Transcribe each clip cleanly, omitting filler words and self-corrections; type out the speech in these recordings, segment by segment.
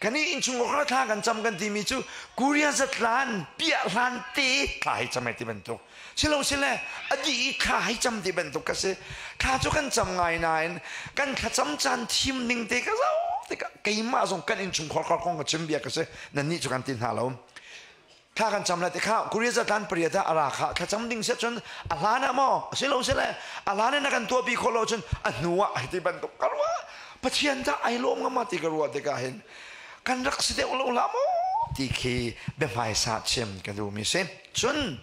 Kan i innchungkhar thla kan cam kan timi cu Korea zatlan piah hlan te thla hei cam ai ti bantuk. Silo sile a dih i thla hei cam ti bantuk ka si. Thla cu kan cam ngai nain kan thlacam caan thim ning te ka zoh tikah keimah zong kan innchungkhar kong ka chim bia ka si. Nannih cu kan ti hna lo. Thla kan cam le te kha Korea zatlan pariat ah a ra kha thlacam ding set cun a hlan ah maw silo sile a hlan in a kan tuahpi khawh lo cun a hnu ah hei ti bantuk ka ruah. Pathian dah ai lawm ngam ma ti ka ruah tikah hin kan rak si deuh lo hlah maw ti khi biahmaisa chim ka duhmi si. Cun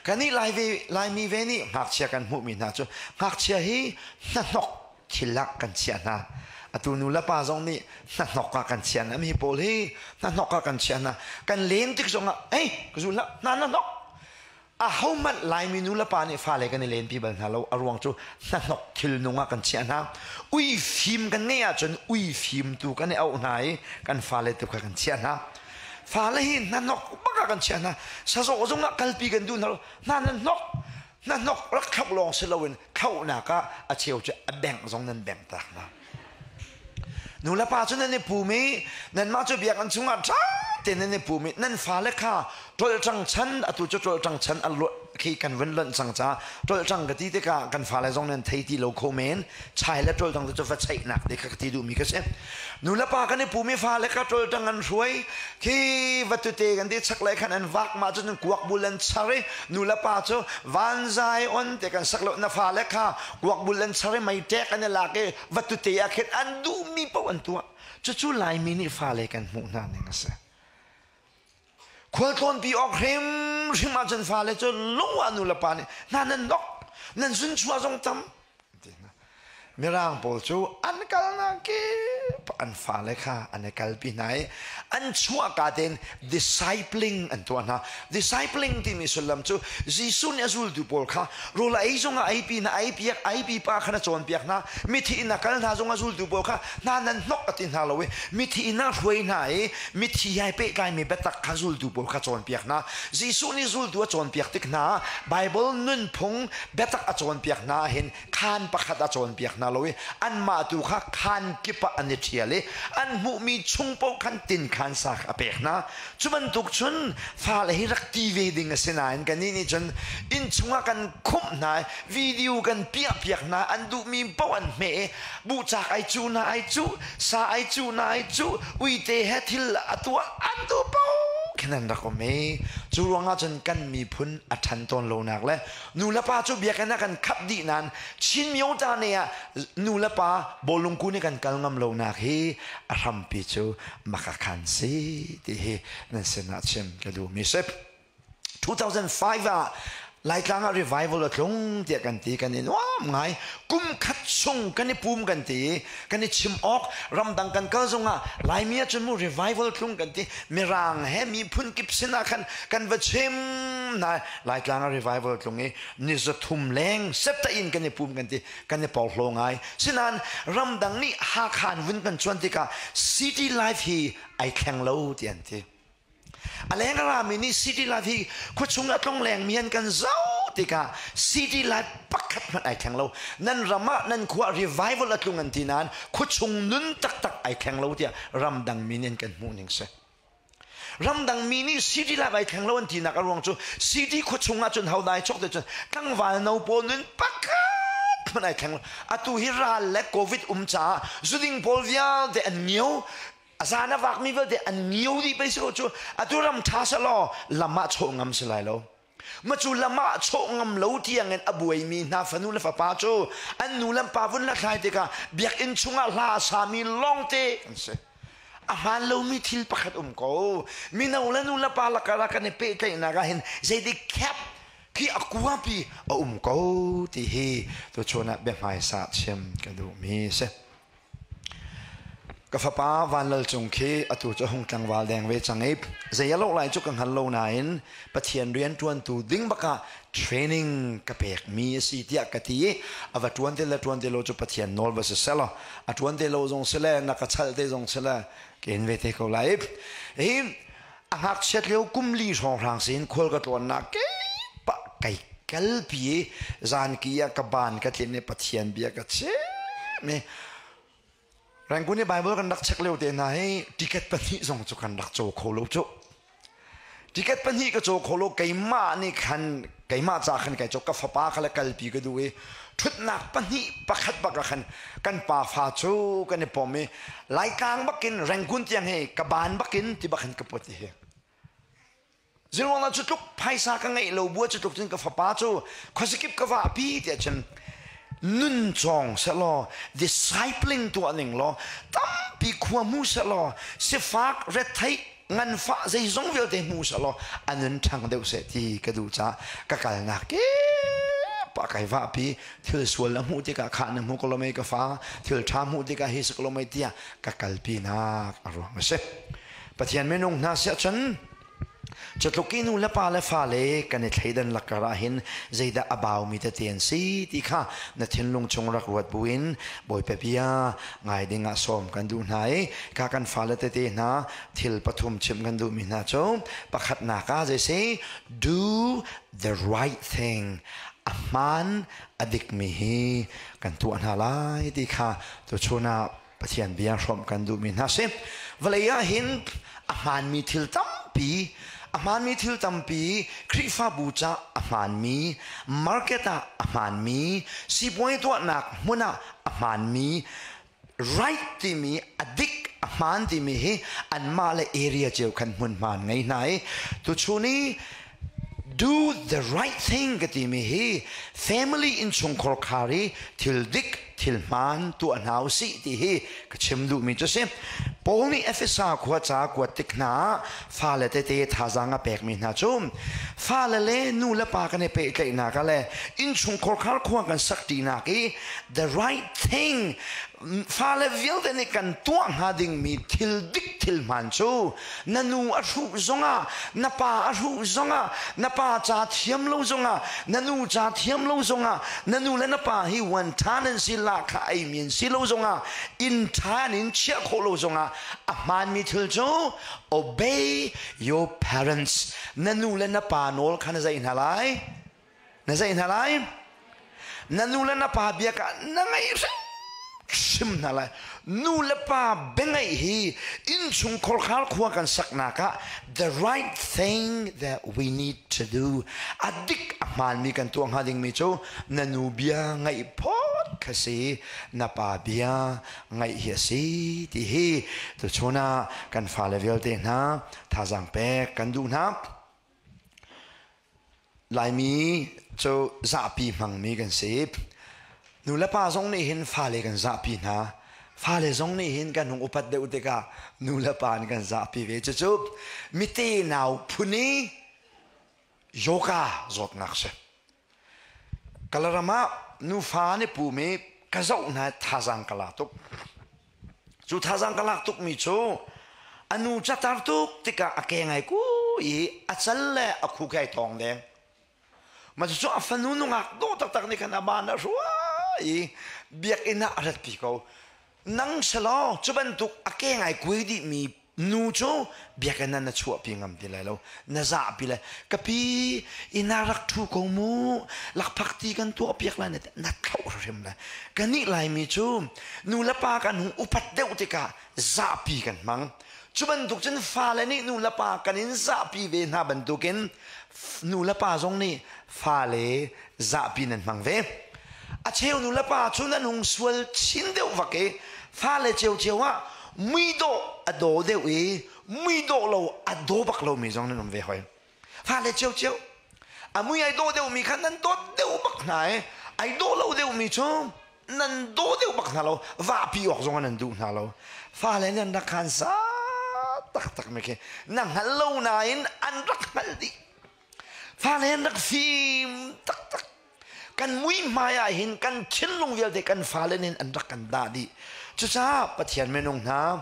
kanih lai ve Laimi ve nih ngakchia kan hmuhmi hna cu ngakchia hi hnahnok thil ah kan chiah hna. Atu nu le pa zong nih hnahnok ah kan chiah hna. Mi pawl hi hnahnok ah kan chiah hna. Kan len tik zongah ei ka zul hlah hna hnahnok ahohmanh Laimi nu le pa nih fale kan i lenpi bal hna lo. A ruang cu hnahnok thilnung ah kan chiah hna. Ui fim kan ngeih ahcun ui fim tu kan i auh hna i kan fale tu kha kan chiah hna. Fale hi hnahnok bak ah kan chiah hna. Sazawh zong ah kalpi kan duh hna lo. Hna hnahnok hnahnok rak thlauh lawng si loin thlauhnak ah a cheu cu a bengh zong nan bengh tak hna. Nu le pa cu nan i pum i nanmah cu biakinn chungah ṭha tein nan i pum i nan fale kha ṭolṭang chan atu cu ṭolṭang chan a khi kan vun lonh cang caah ṭolṭang ka ti tikah kan fale zong nan thei ti lo kho men. Chai le ṭolṭang cu va cheihnak te kha ka ti duhmi ka si. Nu le pa kan i pum i fale kha ṭolṭang an hruai khi vatute kan ti chaklei khan an vak mah cu kuak bul an char i nu le pa cu vanzai on te kan sak lo na fale kha kuak bul an char i mei ṭek an i lak i vatute ah khin an duhmi paoh an tuah. Cucu Laimi nih fale kan hmuh hna ning a si. Khualtlawnpi awk hrimhrim ahcun fale cu lung ah nu le pa nih hna nan nok nan zun chuah zong tam. Mirang pawl cu an kalnak kip an fale kha an i kalpi hna i an chuahka tein discipling an tuah hna. Discipling timi sullam cu Jesuh nih a zultu pawl kha rawl a ei zongah eipi hna, ei piak, eipi pa khan a cawnpiak hna. Mithi inn a kal hna zongah zultu pawl kha hna nan hnok a ti hna lo i mithi inn ah hruai hna i mithi hai pehtlaimi biatak kha zultu pawl kha cawnpiak hna. Jesuh nih zultu a cawnpiak tik hna Bible nunphung biatak a cawnpiak hna hin khaan pakhat a cawnpiak hna lo i anmah tu kha khaan kip ah an i ṭhial i an hmuhmi chung paoh khan tinkhaan sa kha a pek hna. Cu bantuk cun fale hi rak ti ve ding a si nain kannih nih cun inn chungah kan khumh hna i video kan piahpiak hna, an duhmi paoh an hmeh i buhcak ai cuh na ai cuh, sa ai cuh na ai cuh, uite he thil a tuah an duh paoh khin an rak um i cu ruangah cun kan miphun a ṭhan tawn lonak le nu le pa cu biakinn ah kan khap dih nain Chin Myota ne ah nu le pa bawlung kun i kan kal ngam lonak hi a hrampi cu makakhan si ti hi nan sinah chim ka duhmi si. 2005 ah Laitlang ah revival a tlung tiah kan ti, kan i nuam ngai. Kum khat chung kan i pum kan ti, kan i chim awk. Ramdang kan kal zongah Laimi ah cun mu revival tlung kan ti, mirang he miphun kip sinah khan kan va chim hna. Laitlang ah revival tlung i ni 300 leng septa in kan i pum kan ti, kan i porhlaw ngai. Sinain ramdang nih Hakha in vun kan cuan tikah city life hi ai thleng lo ti an ti. A leng a rami nih city life hi khuachung a tlong lengmi an kan zoh tikah city life pakhat hmanh ai thleng lo. Nan ram ah nan khua revival a tlung an ti nain khuachung nun taktak ai thleng lo tiah ramdang mi nih an kan hmuh ning si. Ramdang mi nih city life ai thleng lo an tinak a ruang cu city khuachung ah cun hodai chok te cun tlangval no pawl nun pakhat hmanh ai thleng lo. Atu hi ral le covid um caah zuding pawl vialte an ngio, a zan a vakmi vialte an ngio dih pei si ko cu. Atu ram ṭha selaw lam ah chawh ngam si lai lo. Ma cu lam ah chawh ngam lo tiangin a buaimi hna fanu le fapa cu an nu le pa vun hlathlai tikah biakinn chungah hla a sami lawngte an si. A hmaan lomi thil pakhat um ko. Mino le nu le pa lakah kan i pehtlaihnak ah hin zeidik khep khi a kuapi a um ko ti hi tuchun ah biahmaisa chim ka duhmi si. Ka fapa Van Lal Cung khi atu cu hung tlangval deng ve cang i zei a lawh lai cu ka hngal lo nain Pathian rianṭuantu ding bakah training ka pekmi a si tiah ka ti i a va ṭuan te le ṭuan te lo cu Pathian nawl va si selaw a ṭuan te lo zong si le na ka chalh te zong si le ka in ve te ko lai. Hi a ngakchiat lio kum li hrawnghrang sin khual ka tlawnnak keipah kai kalpi i zan ki ah ka ban ka tlin i Pathian bia ka chim i. Rangoon i Bible kan rak check lio te hna hi ticket pahnih zong cu kan rak caw kho lo cu. Ticket pahnih ka caw kho lo keimah nih khan keimah ca khan kai caw ka fapa kha le kalpi ka duh i thutnak pahnih pakhat bak ah khan kan pa fa cu kan i pom i Laitlang bakin Rangoon tiang hi ka ban bakin ti bak hin ka put hi. Zeiruangah cu tluk phaisa ka ngeih lo bua cu tluk cun ka fapa cu khuazakip ka vahpi tiah cun nun cawng sehlaw discipling tuah ning law tampi khua hmu sehlaw sifak retheih nganfah zeizong vialte hmu sehlaw a nun ṭhang deuh seh ti ka duh caah ka kalnak kip ah kai vahpi. Thil sual na hmuh tikah khah na hmu ko lo mei ka fa, thil ṭha hmuh tikah hi si ko lo mei tiah ka kalpinak a ruang a si. Pathian minung hna siah cun cutluk i nu le pa le fale kan i thleidan lakar ah hin zeidah a baumi tete an si ti kha na thinlung chung rak ruat buin Bawipa bia ngai ding ah sawm kan duh hna i kha kan fale tete hna thil pathum chimh kan duhmi hna cu pakhatnak ah zei si do the right thing, a hmaan a dikmi hi kan tuah hna lai ti kha tuchun ah Pathian bia hrawmh kan duhmi hna si. Vawlei ah hin a hmaanmi thil tampi, a hmaanmi thil tampi, Khrihfabu ca a hmaanmi, market ah a hmaanmi, sipuai tuahnak hmun ah a hmaanmi, right timi a dik a hmaan timi hi anmah le area cio khan hmunhma an ngei hna i tuchun i do the right thing ka timi hi family innchungkhar khar i thil dik thil hmaan tuah hna usih ti hi ka chim duhmi cu si. Paul nih Efesa khua ca kuat tik hna ah fale tete thazaang a pekmi hna cu fale le nu le pa kan i pehtlaihnak ah le innchungkhar khar khua kan sak ṭinak i the right thing, fale vialte nih kan tuah hnga dingmi thil dik thil hmaan cu na nu a hruh zongah, na pa a hruh zongah, na pa ca thiam lo zongah, na nu ca thiam lo zongah, na nu le na pa hi wan ṭha nan si lahkhah eimi an si lo zongah, inn ṭha in chiah khawh lo zongah a hmaanmi thil cu obey your parents, na nu le na pa nawl kha na zeih hna lai, na zeih hna lai, na nu le na pa bia ka na ngaih hrimhrim hna lai. Nu le pa biangaih hi innchung khorkhar khua kan saknak ah the right thing that we need to do, a dik a hmaanmi kan tuah hnga dingmi cu na nu bia ngaih phawt kha si, na pa bia ngaih hi a si ti hi tuchun ah kan fale vialte hna thazaang pek kan duh hna. Laimi cu zahpi hmangmi kan si. Nu le pa zong nih hin fale kan zahpi hna. Fale zong nih hin kan hung upat deuh tikah nu le pa nih kan zahpi ve. Cucu mite nau phun i yoga zawtnak si. Kalaram ah nufa nih pum i ka zoh hna thazaang ka la tuk. Cu thazaang ka lak tukmi cu a nu catar tuk tikah a ke ngai ku i a cal le a khu kai tawng deng. Mah cucu a fanu nungak dawh taktak nih khan a ban a hrua i biakinn ah a ratpi ko. Nang selaw cu bantuk a ke ngai kui dihmi nu cu biakinn ah na chuahpi ngam ti lai lo, na zahpi lai. Ka pi, inn ah rak ṭhu ko mu, lakphak ti kan tuah piak lai, na thlauh hrim lai. Kannih Laimi cu nu le pa kan hung upat deuh tikah zahpi kan hmang. Cu bantuk cun fale nih nu le pa kan in zahpi ve hna bantukin nu le pa zong nih fale zahpi nan hmang ve. A cheu nu le pa cu nan hung sual chin deuh vak i fale ciocio ah muidawh a daw deuh i muidawh lo a daw bak lomi zong nan um ve hoi. Fale ciocio a mui ai dawh deuhmi kha nan dawt deuh bak hna i ai dawh lo deuhmi cu nan daw deuh bak hna lo, vahpi awk zong nan duh hna lo. Fale nan rak khan za taktak mi khi na hngal lo nain an rak hngalh dih. Fale an rak fim taktak. Kan mui hmai ah hin kan thinlung vialte kan fale nih an rak kan dah dih. Cucaah Pathian minung hna,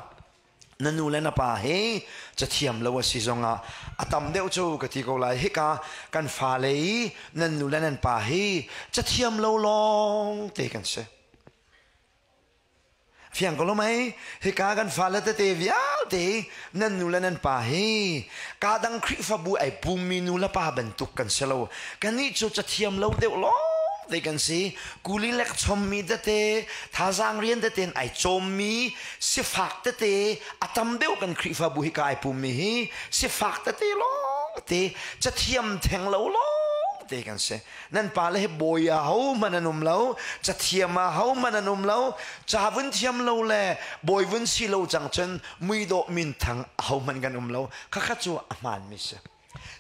na nu le na pa hi cathiam lo a si zongah a tam deuh cu ka ti ko lai, hika kan fale i nan nu le nan pa hi cathiam lo lawng te kan si. Fiang ko lo mei? Hika kan fale tete vialte nan nu le nan pa hi ka dang Khrihfabu ai pummi nu le pa bantuk kan si lo. Kannih cu cathiam lo deuh lawng. te kan si. Kuli lek chommi tete, thazaang rian tete in ai cawmmi, sifak tete, a tam deuh kan Khrihfabu hi ka ai pummi hi sifak tete lawng te, cathiam theng lo lawng te kan si. Nan pale hi bawi a ho hmanh an um lo, cathiam a ho hmanh an um lo, ca vun thiam lo le bawi vun si lo cang cun muidawh minthang a ho hmanh kan um lo. Khakha cu a hmaanmi si.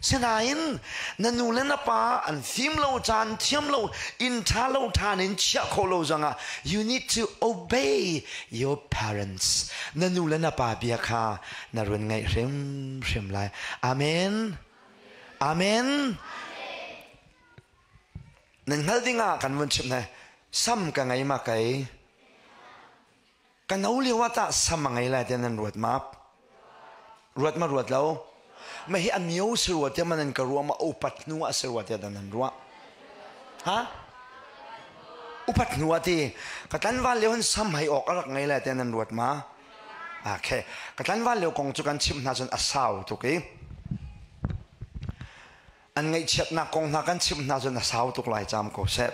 Sinain na nu le na pa an fim lo caan thiam lo inn ṭha lo ṭhan in chiah khawh lo zongah you need to obey your parents. Na nu le na pa bia kha na run ngaih hrimhrim lai. Amen. Amen. Nan hngal dingah kan vun chimh hna. Sam ka ngei ma kei. Ka no lio ah tah sam a ngei lai tiah nan ruat ma? Ruat ma ruat lo? Ma hi a mio si rua tiah ma nan ka ruah ma upat hnu ah si rua tiah nan ruah? Ha? Upat hnu ah ti ka tlanval lio hin sam hei awk a rak ngei lai tiah nan ruat ma? Okay. Ka tlanval lio kong cu kan chimh hna cun a sau tuk i an ngaihchiatnak kong hna kan chimh hna cun a sau tuk lai cam ko seh.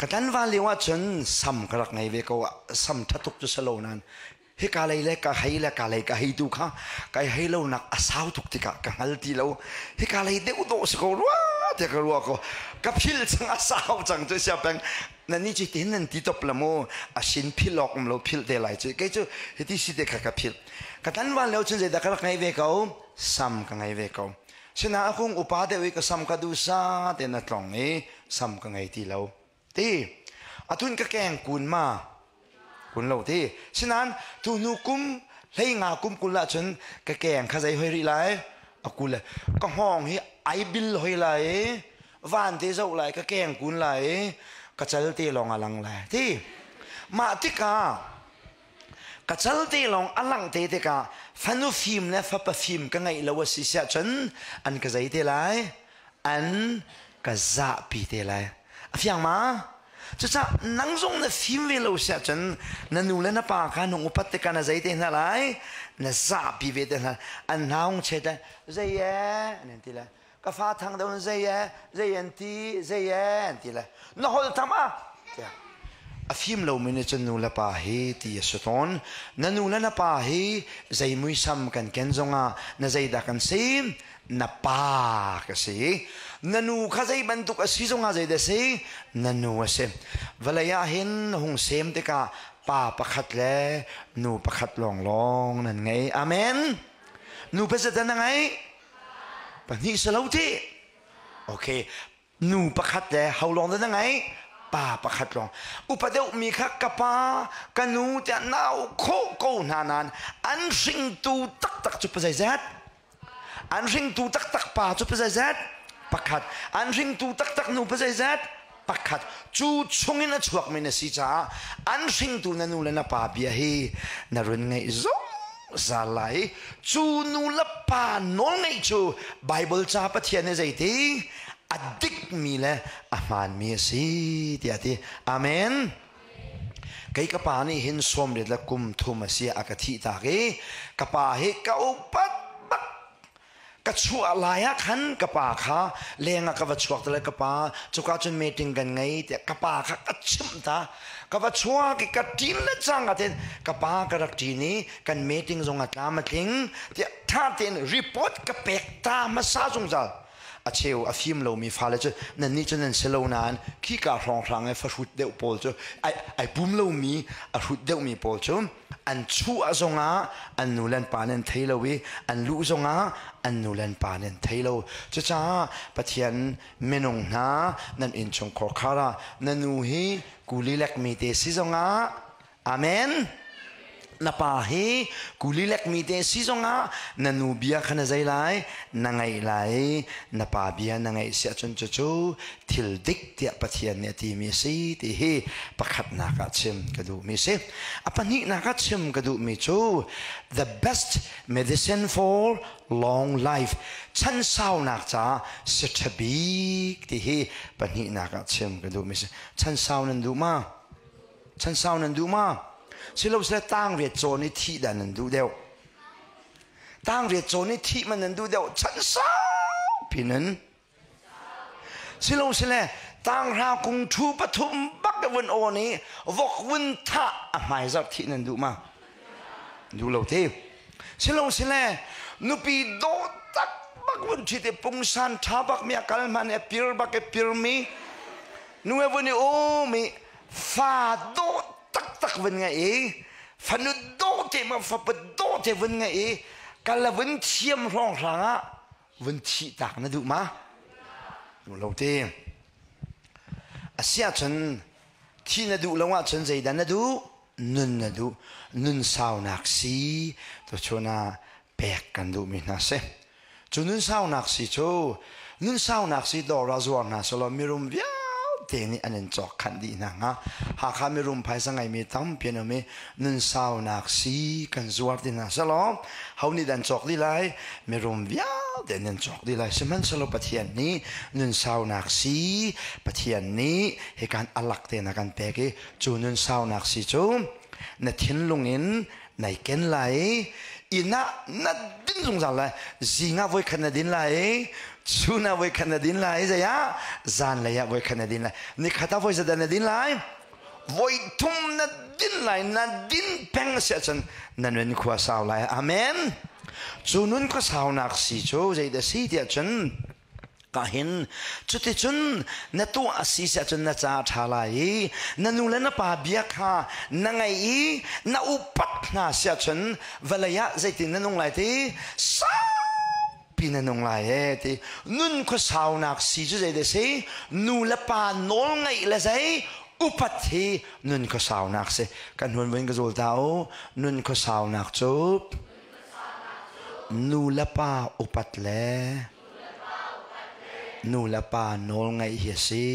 Ka tlanval lio ahcun sam ka rak ngei ve ko. Sam ṭha tuk cu si lo nain hika lei le ka hei le ka lei ka hei tu kha kai hei lonak a sau tuk tikah ka hngal ti lo. Hika lei deuh dawh si ko rua tiah ka ruah ko. Ka phil cang a sau cang cu sia peng. Nan nih cu tihin nan ti top la mu. A sin phil awk um lo philh te lai cu. Kei cu hiti si te kha ka philh. Ka tlanval lio cun zeidah ka rak ngei ve ko? Sam ka ngei ve ko. Sinain a kung upa deuh i ka sam ka duhsa tein a tlong i sam ka ngei ti lo. Ti. Atun ka keng kun ma? Kun lo ti. Sinain tu hnu kum hlei nga kum 20 ahcun ka keng kha zei hoi rih lai? A kul le ka hngawng hi ai bil hoi lai i van te zoh lai ka keng kun lai i ka cal te lawng a lang lai. Ti. Mah tikah Ka cal te lawng a langh te tikah fanu fim le fapa fim ka ngeih lo a si siah cun an ka zei te lai? An ka zahpi te lai. A fiang ma? Cucaah nang zong na fim ve lo siah cun na nu le na pa kha nung upat tikah na zei te hna lai? Na zahpi ve te hna. An hna hung chet lai. Zei ee? An ti lai. Ka fa thang deuh in zei ee zei an ti zei ee an ti le na holh tham ah tiah a fim lomi nih cun nu le pa hi ti a si tawn. Na nu le na pa hi zei muisam kan ken zongah na zeidah kan si? Na pa ka si. Na nu kha zei bantuk a si zongah zeidah si? Na nu a si. Vawlei ah hin hung sem tikah pa pakhat le nu pakhat lawnglawng nan ngei. Amen. Nu pasal na ngei? Pahnih si lo ti. Okay. Nu pakhat le ho lawng dah na ngeih? Pa pakhat lawng. Upa deuhmi kha ka pa, ka nu tiah nau khawh ko hna nain an hringtu taktak cu pazeizat? An hringtu taktak pa cu pazeizat? Pakhat. An hringtu taktak nu pazeizat? Pakhat. Cu chungin a chuakmi na si caah an hringtu na nu le na pa bia hi na run ngaih zungzal lai. Cu nu le pa nawlngaih cu Bible ca Pathian nih zeiti a dikmi le a hmaanmi a si tiah a ti. Amen. Kei ka pa nih hin 80 le kum thum a si a ka thih tak i ka pa hi ka upat bak. Ka chuah lai ah khan ka pa kha leng ah ka va chuak te le ka pa cuka cun meeting kan ngei tiah ka pa kha ka chimh ta. Ka va chuak i ka ṭin le cang ah tin ka pa ka rak ṭin i kan meeting zong a tlam a tling tiah ṭha tein report ka pek ta hmasa zungzal. A cheu a fim lomi fale cu nannih cu nan si lo nain khika hrawnghrang i fahrut deuh pawl cu ai pum lomi a hrut deuhmi pawl cu an chuah zongah an nu le an pa nih an thei lo i an luh zongah an nu le an pa nih an thei lo. Cucaah Pathian minung hna nan innchungkhar khar ah na nu hi kuli lekmi te si zongah amen. Na pa hi kuli lekmi te si zongah na nu bia kha na zei lai? Na ngaih lai. Na pa bia na ngaih si ahcun cucu thil dik tiah Pathian nih a timi a si ti hi pakhatnak ah chim ka duhmi a si. A pahnihnak ah chim ka duhmi cu the best medicine for long life, chan saunak caah si ṭha bik ti hi pahnihnak ah chim ka duhmi a si. Chan sau nan duh ma? Chan sau nan duh ma? Silosile tangriat cawn i thih dah nan duh deuh? Tangriat cawn i thih man nan duh deuh? Chan saupi nan. Silosile Tanghra kung thu pathum bak vun awn i vok vun thah a hmai zarh thih nan duh ma? Duh lo te. Silo sile nupi dawh tak bak vun ṭhit i pungsan ṭha bak mi a kal hman i a pir bak i pir mi nu he vun i um i fa dawh taktak vun ngeih i fanu dawh te ma fapa dawh te vun ngeih i kal la vun thiam hrawnghrang ah vun thih tak na duh ma? Duh lo te. Asiah cun thi na duh lo ahcun zeidah na duh? Nun na duh. Nun saunak si tuchun ah pek kan duhmi hna si. Cu nun saunak si cu nun saunak si dawr ah zuar hna selaw mirum vialte nih an in cawk khanh dih hna hnga. Hakha mirum phaisa ngeimi tampi an um i nun saunak si kan zuar ti hna selaw ho nih dah an cawk dih lai? Mirum vialte nih an cawk dih lai. Sihmanhsehlaw Pathian nih nun saunak si Pathian nih hikan alak tein a kan pek i cu nun saunak si cu na thinlung in nai ken lai i inn ah na din zungzal lai. Zing ah voikhat na din lai i chun ah voikhat na din lai i zei ah zanlei ah voikhat na din lai. Nikhat ah voi zedah na din lai? Voi thum na din lai. Na din peng si ahcun na nun khua sau lai. Amen. Cu nun khua saunak si cu zeidah si tiah cun ka hin cuticun na tuah a si si ahcun na ca a ṭha lai i na nu le na pa bia kha na ngaih i na upat hna si ahcun vawlei ah zeitin na nung lai ti saupi na nung lai e ti. Nun khuasaunak si cu zei dah si? Nu le pa nawl ngaih le zei upat hi nun khuasaunak si. Kan hun vun ka zul ta u. Nun khuasaunak cu nu le pa upat le nu le pa nawl ngaih hi a si.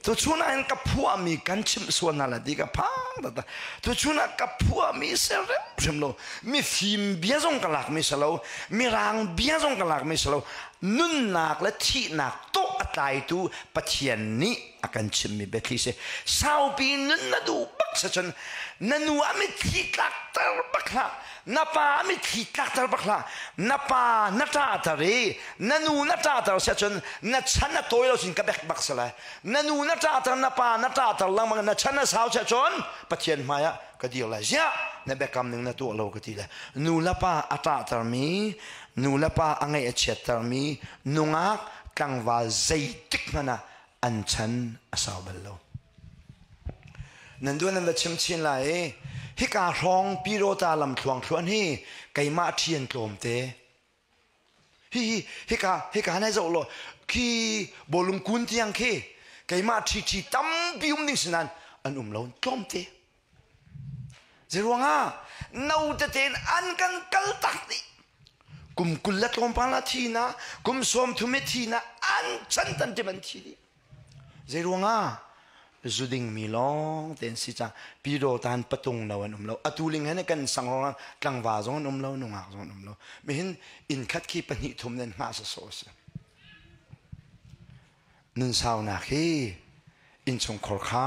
Tuchun ah hin ka phuahmi kan chimh sual hna lai ti ka phang taktak. Tuchun ah ka phuahmi si hrimhrim lo. Mifim bia zong ka lakmi si lo. Mirang bia zong ka lakmi si lo. Nunnak le thihnak tawh a tlaitu Pathian nih a kan chimmi biathli si. Saupi nun na duh bak si cun na nu a mitthli tlakter bak hlah. Na pa a mitthli tlakter bak hlah. Na pa na ṭahter i na nu na ṭahter si ahcun na chan a tawi lo sin ka bek bak si lai. Na nu na ṭahter, na pa na ṭahter lengmang, na chan a sau si ahcun Pathian hmai ah ka dir lai. Ziah na biakam ning na tuah lo ka ti lai. Nu le pa a ṭahtermi, nu le pa a ngaih a chiattermi nungak tlangval zeitik hmanh ah an chan a sau bal lo. Nan duan nan va chim chin lai i hika hrawng Pirota lam thluangthluan hi keimah ṭhian tlawmte. Hi hi hika hika nai zoh law khi bawlung kun tiang khi keimah ṭhi ṭhi tampi um ding si nain an um lo tlawmte. Zeiruangah no tete in an kan kal tak dih. Kum 20 le tlawmpal ah thi na, kum 30 i thi na, an chan tan tim an thi dih. Zeiruangah zu dingmi lawng te an si cang. Pido tan patung lo an um lo. Atu ling hen kan sang rong tlangva zong an um lo, nungak zong an um lo. Mihin inn khat khi pahnih thum nan hngah sawsawh a si. Nun saunak hi innchungkhar kha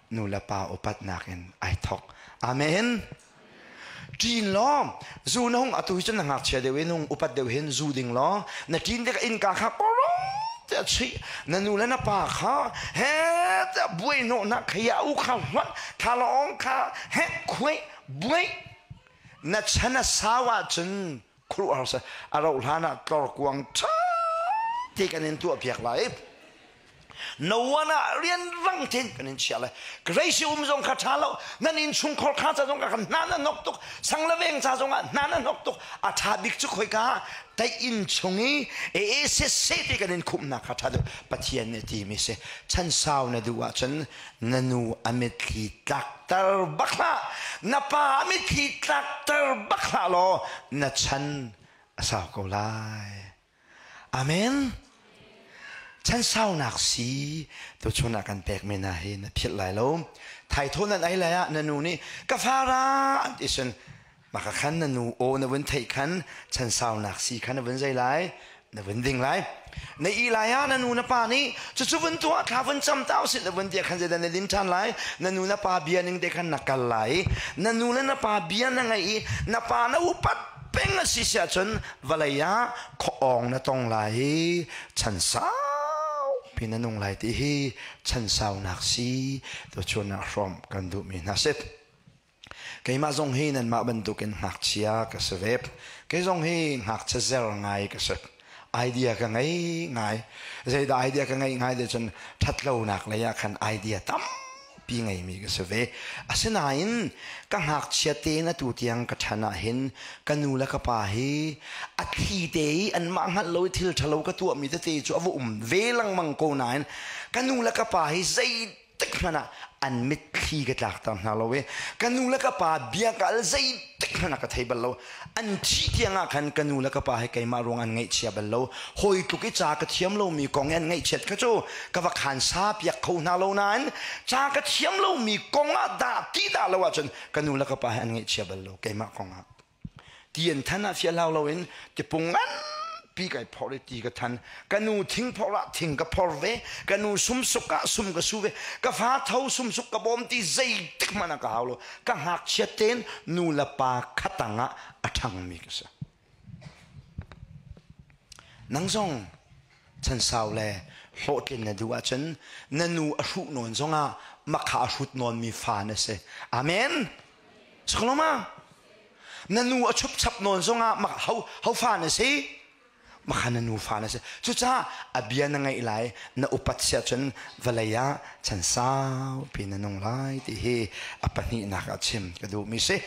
nu le pa upatnak in ai thawk. Amen. Ṭin law zu na hung atu hi cun na ngakchia deuh in hung upat deuh hin zu ding law na ṭin tikah innka kha korong tiah chuih na nu le na pa kha he tiah buai hnawhnak kha u kha hlonh thlalawng kha hek khuai buai na chan a sau ahcun khuaruahhar seh a rauh hlan ah tlorkuang ṭha te kan in tuahpiak lai. No one ah rian rang tein kan in chiah lai. Grace um zong kha ṭha lo. Nan inn chungkhar kha ca zong kha hna na nok tuk. Sang le veng ca zong ah hna na nok tuk. A ṭha bik cu khoika tai inn chung i e se se te kan in khumhnak kha ṭha deuh. Pathian nih ti mi si. Chan sau na duh ahcun na nu a mitthli tlakter bak hlah. Na pa a mitthli tlakter bak hlah law na chan a sau ko lai. Amen. Chan saunak si tuchun ah kan pekmi hna hi na philh lai lo. Thaithaw nan ei lai ah na nu nih ka fara an ti sun maka khan na nu aw na vun theih khan chan saunak si khan na vun zei lai na vun ding lai. Na i lai ah na nu na pa nih cucu vun tuah thla vun cam ta usih na vun tia khan zeidah na din ṭhan lai. Na nu na pa bia ning te khan na kal lai. Na nu le na pa bia na ngaih i na pa na upat peng a si si ahcun vawlei ah khuaawng na tong lai i chan sau. pi na nung lai ti hi chansaunak si to chun ah hrawm kan duhmi hna si. Keimah zong hi nanmah bantukin ngakchia ka si ve. Kei zong hi ngakchia zer ngai ka si. Idea ka ngei ngai. Zeidah idea ka ngeih ngai te cun ṭhatlonak lei ah khan idea tampi ngeimi ka si ve. Asinain ka ngakchia tein atu tiang ka ṭhan ah hin ka nu le ka pa hi a thli te i anmah hngalh lo i thil ṭhalo ka tuahmi tete cu a va um ve lengmang ko nain ka nu le ka pa hi zei tik hmanh ah an mitthli ka tlakter hna lo i ka nu le ka pa bia ka al zeitik hmanh ah ka thei bal lo. An thih tiang ah khan ka nu le ka pa he keimah ruang an ngaihchia bal lo. Hawi tluk i ca ka thiam lomi kong i an ngaihchiat kha cu ka va khan sa piak kho hna lo nain ca ka thiam lomi kong ah dah ti dah lo ahcun ka nu le ka pa he an ngaihchia bal lo keimah kong ah. Ti an than ah fial hau loin tipung nganpi kai phor i ti ka than. Ka nu thing phor ah thing ka phor ve, ka nu sumsuk ah sum ka su ve, ka fa tho sumsuk ka bawm ti zeitik hmanh ah ka hau lo. Ka ngakchia tein nu le pa khatang ah a ṭhangmi ka si. Nang zong chansau le hlawhtlin na duh ahcun na nu a hruh nawn zongah makha a hrut nawnmi fa na si. Amen. Sakloma na nu a chupchap nawn zongah mak ho ho fa na si makha na nu fa na si. Cucaah a bia na ngaih lai, na upat sia cun vawlei ah chan saupi na nung lai ti hi a pahnihnak ah chim ka duhmi si.